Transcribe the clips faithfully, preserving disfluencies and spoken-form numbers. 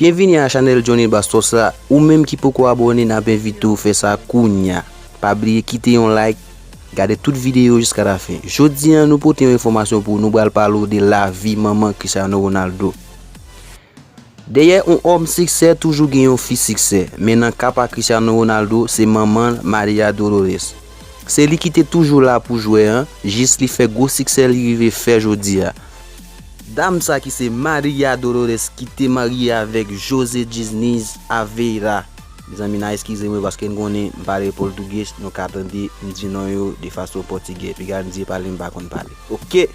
Byenvini a chanèl Johnny Bastos la. Ou menm ki poko abòne, n ap envite w fè sa kounya. Pa bliye kite yon like, gade tout videyo jiska lafen. Jodi a, nou pote yon enfòmasyon pou ou, nou pral pale w de lavi manman Cristiano Ronaldo. Dèyè yon òm siksè, toujou gen yon fi siksè. Men nan ka pa Cristiano Ronaldo, se manman l, Maria Dolores. Se li ki te toujou la pou jwè an, jis li fè gwo siksè li rive fè jodi a. Dam sa ki se Maria Dolores ki te marye avèk José Diniz Aveira. Mezanmi, n a eskize mwen paske n konnen m pale pòtugè, nou ka tande m di non yo de fason pòtigè. Piga m di pale m pa konn pale. Oke.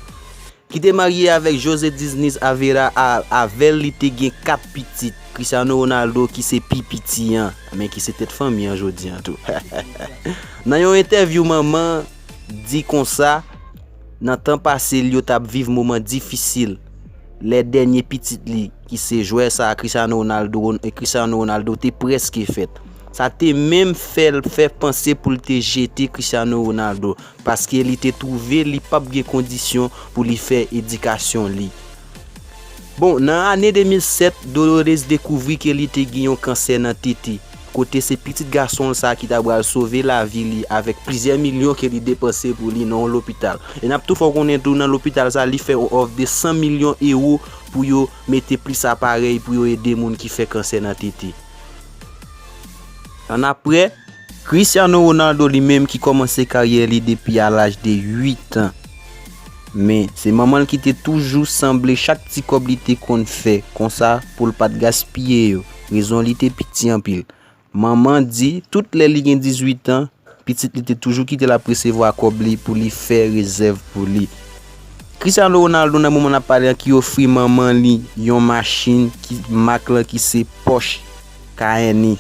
Ki te marye avèk José Diniz Aveira, a, avè l li te gen kat pitit. Cristiano Ronaldo ki se pi piti an, men ki se tèt fanmi an jodi an tou. Nan yon entèvyou manman di konsa, nan tan pase l yo t ap viv moman difisil. Lè dènye pitit li, ki se jwè sa Cristiano Ronaldo, Cristiano Ronaldo te prèske fèt. Sa te menm fè l fè panse pou l te jete Cristiano Ronaldo, paske li te twouve li p ap gen kondisyon pou li fè edikasyon li. Bon, nan ane de mil sèt, Dolores dekouvri ke li te gen yon kansè nan tete, kote se pitit gason l sa ki ta pral sove lavi li avèk plizyè milyon ke li depanse pou li nan yon lopital. E n ap tou fè w konnen tou nan lopital sa, li fè yon òf de san milyon ewo pou yo mete plis aparèy pou yo ede moun ki fè kansè nan tete. Annapre, Cristiano Ronaldo li menm ki kòmanse karyè li depi a laj de uit an. Men, se manman l ki te toujou sanble chak ti kòb li te konn fè, konsa pou l pa t gaspiye yo. Rezon li te piti anpil. Manman di, tout lè li gen dizuit an, pitit li te toujou kite l ap resevwa kòb li pou li fè rezèv pou li. Cristiano Ronaldo nan moman n ap pale an ki ofri manman li yon machin ki mak lan ki se Porsche Cayenne.